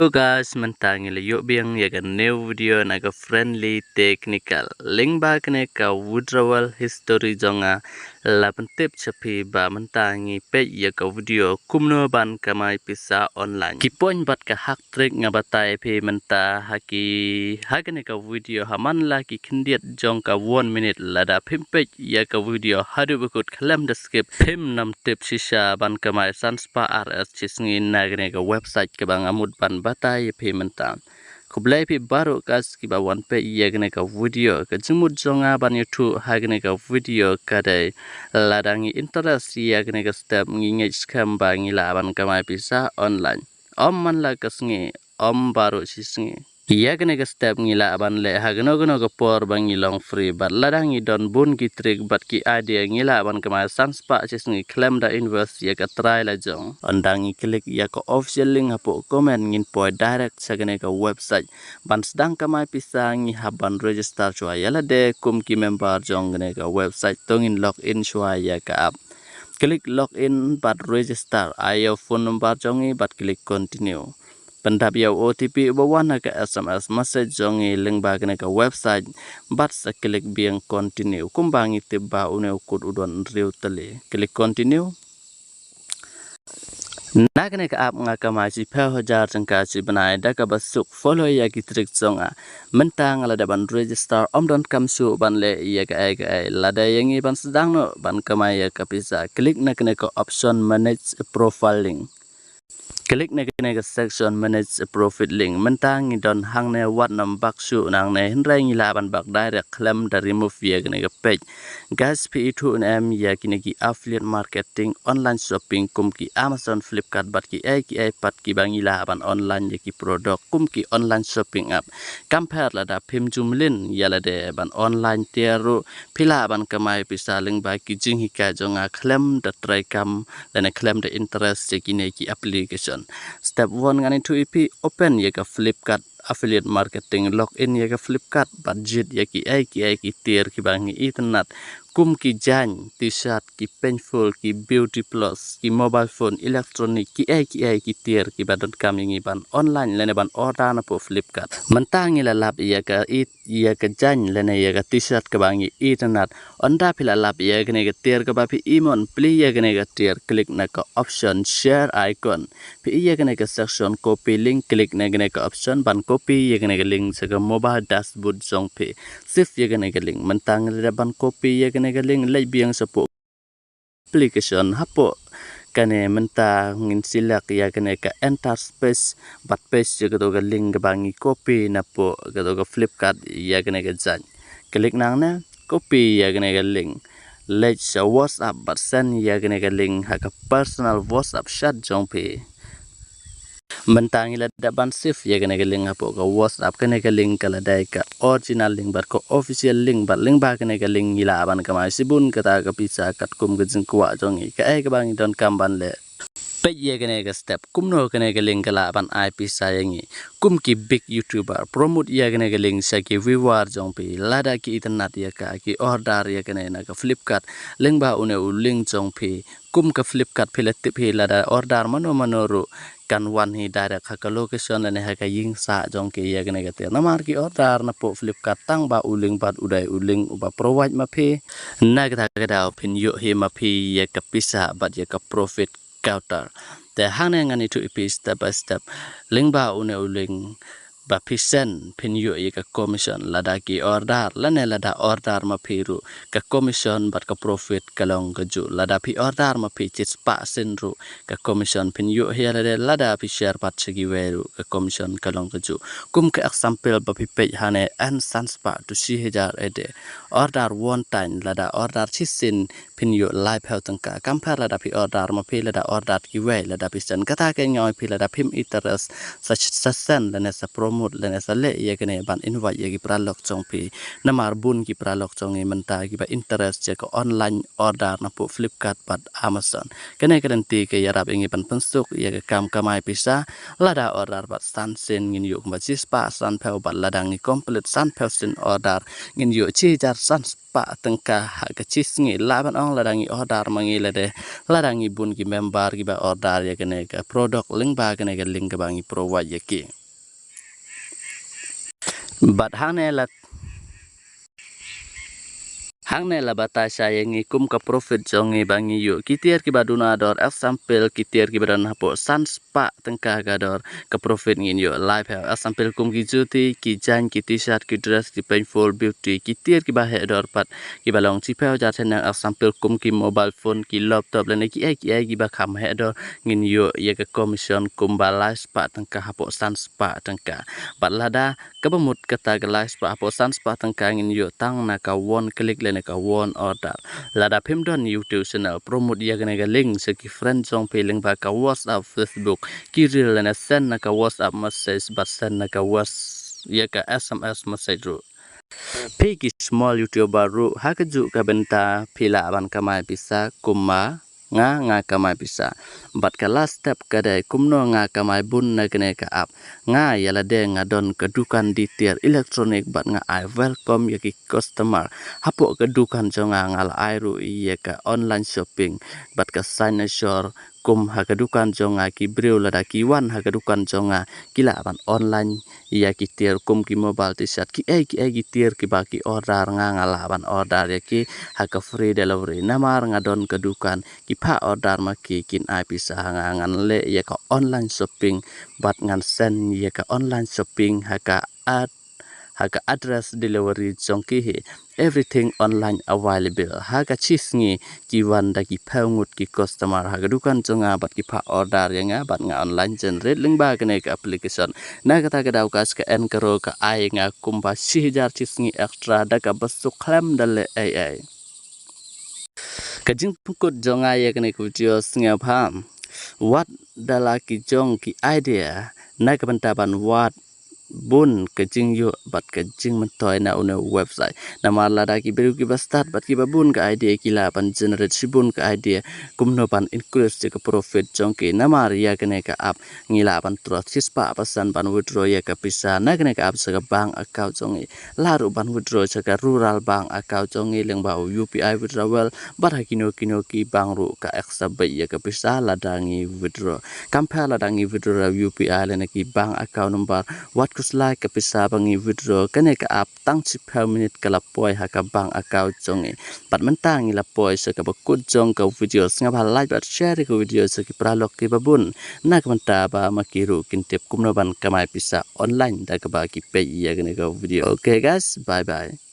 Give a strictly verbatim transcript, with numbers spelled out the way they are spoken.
Hello guys, mynta ngi la ïoh biang ïa ka new video na ka Friendly Technical. Lyngba kane ka withdrawal history jong nga, la pyntip sha phi ba mynta ngi peit ïa ka video kumno ban kamai pisa online. Ki point bad ka hack trick nga batai phi mynta ha ki, ha kane ka video, ha man la ki khyndiat jong ka one minute. Lada phim peit ïa ka video haduh ba kut khlem da skip, phim nam tip shisha ban kamai san spah R S shi sngi na kane ka website kaba nga mut ban batai ïa phi mynta. Khublei phi baroh guys kiba wan peit ïa kane ka video. Ka jingmut jong nga ban ïathuh ha kane ka video ka dei, lada ngi interest ïa kane ka step, ngi ngeit skhem ba ngi lah ban kamai pisa online. Ym man la ka sngi, ym baroh shi sngi. Ïa kane ka step ngi lah ban leh ha kano kano ka por ba ngi long free, bad lada ngi don bun ki trick bad ki idea, ngi lah ban kamai san spah shi sngi khlem da invest ïa ka trai la jong. Ynda ngi click ïa ka official link hapoh comment, ngin poi direct sha kane ka website. Ban sdang kamai pisa ngi hap ban register shuwa ïa lade kum ki member jong kane ka website, to ngin log in shuwa ïa ka app. Click log in bad register, ai ïa u phone number jong ngi bad click continue. Pyndap ïa u O T P uba wan ha ka S M S message jong ngi lyngba kane ka website, bad sa click biang continue. Kumba ngi tip ba une u code u don hynriew tylli. Click continue. Na kane ka app nga kamai shiphew hajar tyngka shi bnai da kaba suk, follow ïa ki trick jong nga. Mynta nga la dep ban register, ym donkam shuh ban leh ïa kaei kaei. Lada ïa ngi ban sdang noh ban kamai ïa ka pisa, click na kane ka option manage profile link. Click na kane ka section manage profile link. Mynta ngi don hangne, wat nym bak shuh nangne, hynrei ngi lah ban bak direct khlem da remove ïa kane ka page. Guys, phi ithuh ne em ïa kine ki affiliate marketing, online shopping kum ki Amazon, Flipkart bad kiei kiei pat kiba ngi lah ban online ïa ki product kum ki online shopping app. Kam pher lada phim ju mlien ïa lade ban online tiar ruh, phi lah ban kamai pisa lyngba ki jinghikai jong nga khlem da treikam lane khlem da interest ïa kine ki application. Step one, ngan ïathuh ïa phi, open ïa ka Flipkart affiliate marketing, log in ïa ka Flipkart bad jied ïa kiei kiei ki tiar kiba ngi itynnad, kum ki jaiñ, t-shirt, ki painful, ki beauty plus, ki mobile phone, electronic, kiei kiei ki tiar kiba donkam ïa ngi ban online lane ban order napoh Flipkart. Mynta ngi la lap ïa ka i ïa ka jaiñ lane ïa ka t-shirt kaba ngi itynnad. Ynda phi la lap ïa kane ka tiar kaba phi imon, plie ïa kane ka tiar, click na ka option share icon. Phi ïa kane ka section copy link, click na kane ka option ban copy ïa kane ka link sha ka mobile dashboard jong phi. Save ïa kane ka link. Mynta ngi la dep ban copy ïa kane ka link, leit biang shapoh application. Hapoh kane mynta ngin select ïa kane ka enter space bad paste ïa kato ka link kaba ngi copy napoh kato ka Flipkart ïa kane ka jaiñ. Click nangne, copy ïa kane ka link, leit sha WhatsApp bad send ïa kane ka link ha ka personal WhatsApp chat jong phi. Mynta ngi la dep ban save ïa kane ka link hapoh ka WhatsApp. Kane ka link ka la dei ka original link bad ka official link, bad lyngba kane ka link ngi lah ban kamai shibun kata ka pisa katkum ka jingkwah jong ngi. Kaei kaba ngi donkam ban leh, peit ïa kane ka step, kumno kane ka link ka lah ban ai pisa ïa ngi. Kum ki big YouTuber, promote ïa kane ka link sha ki viewer jong phi. Lada ki itynnad ïa ka, ki order ïa kane na ka Flipkart lyngba une u link jong phi. Kum ka Flipkart phi la tip hi, lada order mano mano ruh kan wan hi direct ha ka location lane ha ka ïing sah jong ki ïa kane ka tiar. Namar ki order napoh Flipkart tang ba u link bad u dei u link uba provide ma phi. Na kata ka daw phin ïoh hi ma phi ïa ka pisa bad ïa ka profit counter. Te hangne ngan ïathuh ïa phi step by step lyngba une u link ba phi send phin ïoh ïa ka commission. Lada ki order lane lada order ma phi ruh, ka commission bad ka profit ka long kajuh. Lada phi order ma phi shispah sien ruh, ka commission phin ïoh hi ïa lade. Lada phi share pat sha kiwei ruh, ka commission ka long kajuh. Kum ka example ba phi peit hangne, earn san spah to shi hajar a day. Order one time, lada order shisien phin ïoh laiphew tyngka. Kam pher lada phi order ma phi, lada order kiwei, lada phi send. Kata ka ong ïa phi lada phim interest sa, sa send lane sa pro promote lane sa leh ïa kane ban invite ïa ki paralok jong phi. Namar bun ki paralok jong ngi mynta kiba interest ïa ka online order napoh Flipkart bad Amazon. Kane ka lynti ka ïarap ïa ngi ban pynsuk ïa ka kam kamai pisa. Lada order bad san sien ngin ïoh kumba shispah sanphew bad lada ngi complete sanphew sien order ngin ïoh shi hajar san spah tyngka ha ka shi sngi. Lah ban ong lada ngi order ma ngi lade, lada ngi bun ki member kiba order ïa kane ka product lyngba kane ka link kaba ngi provide ïa ki. Bad hangne la hangne la batai sha ïa ngi kum ka profit jong ngi ba ngi ïoh ki tiar kiba duna dor, example ki tiar kiba don hapoh san spah tyngka ka dor, ka profit ngin ïoh laiphew. Example kum ki juti, ki jaiñ, ki t-shirt, ki dress, ki painful beauty, ki tiar kiba heh dor pat kiba long shiphew hajar shaneng. Example kum ki mobile phone, ki laptop lane ki ei ki ei kiba kham heh dor, ngin ïoh ïa ka commission kumba lai spah tyngka hapoh san spah tyngka. Bad lada kaba mut kata ka lai spah hapoh san spah tyngka ngin ïoh tang na ka one click lane ka one order. Lada phim don YouTube channel, promote ïa kane ka link sha ki friend jong phi lyngba ka WhatsApp, Facebook, ki reel lane send na ka WhatsApp message bad send na ka Whats ïa ka S M S message ruh. Phi ki small YouTuber ruh ha ka juh ka bynta phi lah ban kamai pisa kumba nga nga kamai pisa. Bad ka last step ka dei kumno nga kamai bun na kane ka app. Nga ïa lade nga don ka dukan ditiar electronic bad nga ai welcome ïa ki customer. Hapoh ka dukan jong nga nga la ai ruh ïa ka online shopping bad ka signature kum ha ka dukan jong nga, ki briew lada ki wan ha ka dukan jong nga ki lah ban online ïa ki tiar kum ki mobile, t-shirt, ki ei ki ei ki tiar kiba ki order nga nga lah ban order ïa ki ha ka free delivery. Namar nga don ka dukan, ki phah order ma ki kin ai pisa ha nga, ngan leh ïa ka online shopping bad ngan send ïa ka online shopping ha ka ad ha ka address delivery jong ki hi. Everything online available. Ha ka shi sngi ki wan da ki phew ngut ki customer ha ka dukan jong nga bad ki phah order ïa nga bad nga online generate lyngba kane ka application. Na kata ka daw ka ska en karo ka ai nga kumba shi hajar shi sngi extra da kaba suk khlem da leh ei ei. Ka jingpynkut jong nga ïa kane ka video sngewbha wat da la ki jong ki idea na ka bynta ban wad bun ka jingïoh bad ka jingmyntoi na une u website. Namar lada ki briew kiba start bad kiba bun ka idea ki lah ban generate shibun ka idea kumno ban increase ïa ka profit jong ki. Namar ïa kane ka app ngi lah ban trust shispah percent ban withdraw ïa ka pisa na kane ka app sha ka bank account jong ngi. Lah ruh ban withdraw sha ka rural bank account jong ngi lyngba u U P I withdrawal bad ha kino kino ki bank ruh ka accept beit ïa ka pisa lada ngi withdraw. Compare lada ngi withdraw da U P I lane ki bank account number, wat khuslai ka pisa ba ngi withdraw. Kane ka app tang shiphew minit ka la poi ha ka bank account jong ngi. Bad mynta ngi la poi sha kaba kut jong ka video, sngewbha like bad share ka video sha ki paralok kiba bun na ka bynta ba ma ki ruh kin tip kumno ban kamai pisa online da kaba ki peit ïa kane ka video. Okay guys, bye bye.